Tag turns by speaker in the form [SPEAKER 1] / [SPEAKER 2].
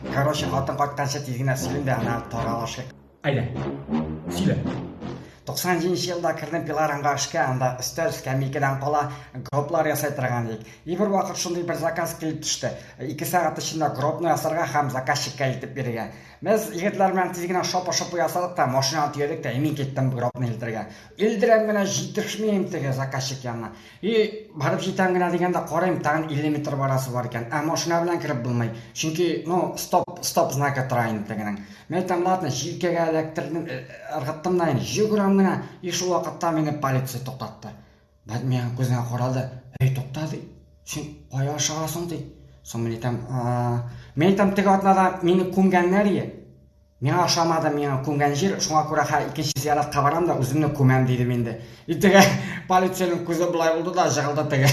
[SPEAKER 1] Короче, хатын кайтканчы тиз генә сөйлим дә, аннары таралышыйк.
[SPEAKER 2] Әйдә, сөйлә.
[SPEAKER 1] 97 елда кердем Пилорамга эшкә, анда өстәл, скамейкадан кала гроблар ясай торган идек. И бер вакыт шундый бер заказ килеп төште. 2 сәгать эчендә гробны ясарга һәм заказчикка илтеп бирергә. Без егетләр белән тиз генә шопы-шопы ясадык та, машинага төядек тә, мин киттем гробны илтергә. Илдерәм генә, җитешмим теге заказчик янына. И барып җитәм генә дигәндә карыйм, тагын 50 метр барасы бар икән. Ә машина белән кереп булмый. Чөнки, ну, стоп, стоп знагы тора инде тегенең. Мин әйтәм, ладно, җилкәгә эләктердем, ыргыттым да инде, йөгерәм генә. И шул вакытта мине полиция туктатты. Бәт миңа күзенә карады. Эй, тукта, ди. Син кая ашыгасың, ди. Соң мин әйтәм, мин әйтәм, теге атнада мине күмгәннәр ие. Миңа ошамады миңа күмгән җир, шуңа күрә хә икенче зияратка барам да үземне күмәм, дидем инде. И теге полициянең күзе болай булды да җыгылды теге.